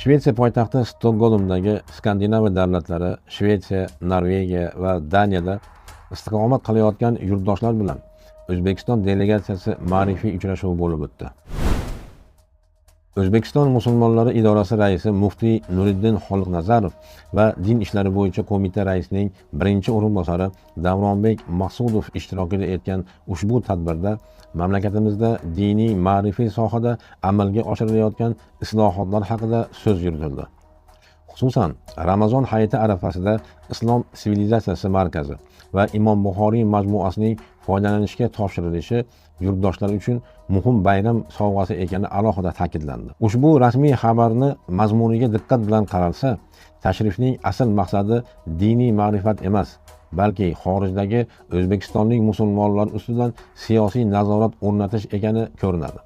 Shvetsiya poytaxti Stokgolmdagi Skandinaviya davlatlari Shvetsiya, Norvegiya va Daniyada istiqomat qilayotgan yurtdoshlar bilan O'zbekiston delegatsiyasi ma'rifiy uchrashuvi bo'lib o'tdi. O'zbekiston musulmonlari idorasi raisi muftiy Nuriddin Xoliqnazarov va din ishlari bo'yicha qo'mita raisining birinchi o'rinbosari Davronbek Maqsudov ishtirokida etgan ushbu tadbirda mamlakatimizda diniy ma'rifiy sohada amalga oshirilayotgan islohotlar haqida so'z yuritildi. Xususan, Ramazon hayiti arafasida Islom sivilizatsiyasi markazi va Imom Buxoriy majmuasining foydalanishga topshirilishi yurtdoshlar uchun muhim bayram sovg'asi ekani alohida ta'kidlandi. Ushbu rasmiy xabarni mazmuniga diqqat bilan qaralsa, tashrifning asl maqsadi diniy ma'rifat emas, balki xorijdagi o'zbekistonlik musulmonlar ustidan siyosiy nazorat o'rnatish ekani ko'rinadi.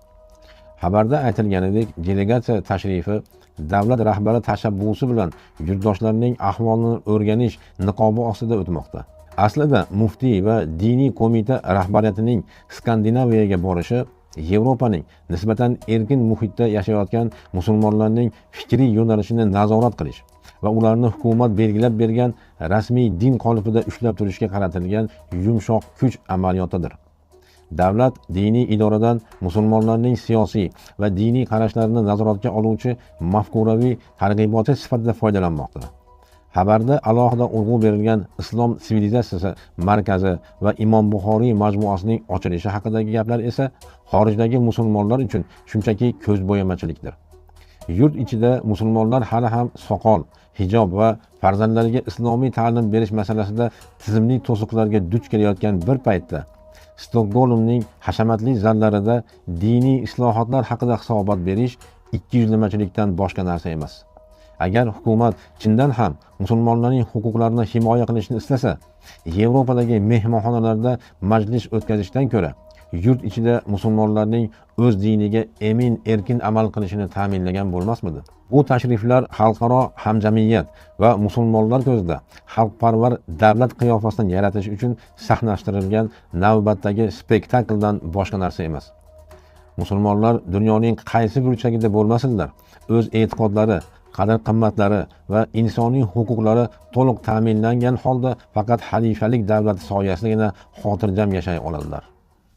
Xabarda aytilganidek, delegatsiya tashrifi davlat rahbari tashabbusi bilan yurtdoshlarning ahvolini o'rganish niqobi ostida o'tmoqda. Aslida muftiy va diniy qo'mita rahbariyatining Skandinaviyaga borishi Yevropaning nisbatan erkin muhitda yashayotgan musulmonlarning fikriy yo'nalishini nazorat qilish va ularni hukumat belgilab bergan rasmiy din qolipida ushlab turishga qaratilgan yumshoq kuch amaliyotidir. Davlat diniy idoradan musulmonlarning siyosiy va diniy qarashlarini nazoratga oluvchi mafkuraviy targ'ibotchi sifatida foydalanmoqda. Xabarda alohida urg'u berilgan Islom sivilizatsiyasi markazi va Imom Buxoriy majmuasining ochilishi haqidagi gaplar esa xorijdagi musulmonlar uchun shunchaki ko'zbo'yamachilikdir. Yurt ichida musulmonlar hali ham soqol, hijob va farzandlariga islomiy ta'lim berish masalasida tizimli to'siqlarga duch kelayotgan bir paytda Stokgolmning hashamatli zallarida diniy islohotlar haqida hisobot berish ikkiyuzlamachilikdan boshqa narsa emas. Agar hukumat chindan ham musulmonlarning huquqlarini himoya qilishni istasa, Yevropadagi mehmonxonalarda majlis o'tkazishdan ko'ra yurt ichida musulmonlarning o'z diniga emin erkin amal qilishini ta'minlagan bo'lmasmidi? Bu tashriflar xalqaro hamjamiyat va musulmonlar ko'zida xalqparvar davlat qiyofasini yaratish uchun sahnalashtirilgan navbatdagi spektakldan boshqa narsa emas. Musulmonlar dunyoning qaysi burchagida bo'lmasinlar, o'z e'tiqodlari, qadr-qimmatlari va insoniy huquqlari to'liq ta'minlangan holda faqat xalifalik davlati soyasidagina xotirjam yashay oladilar.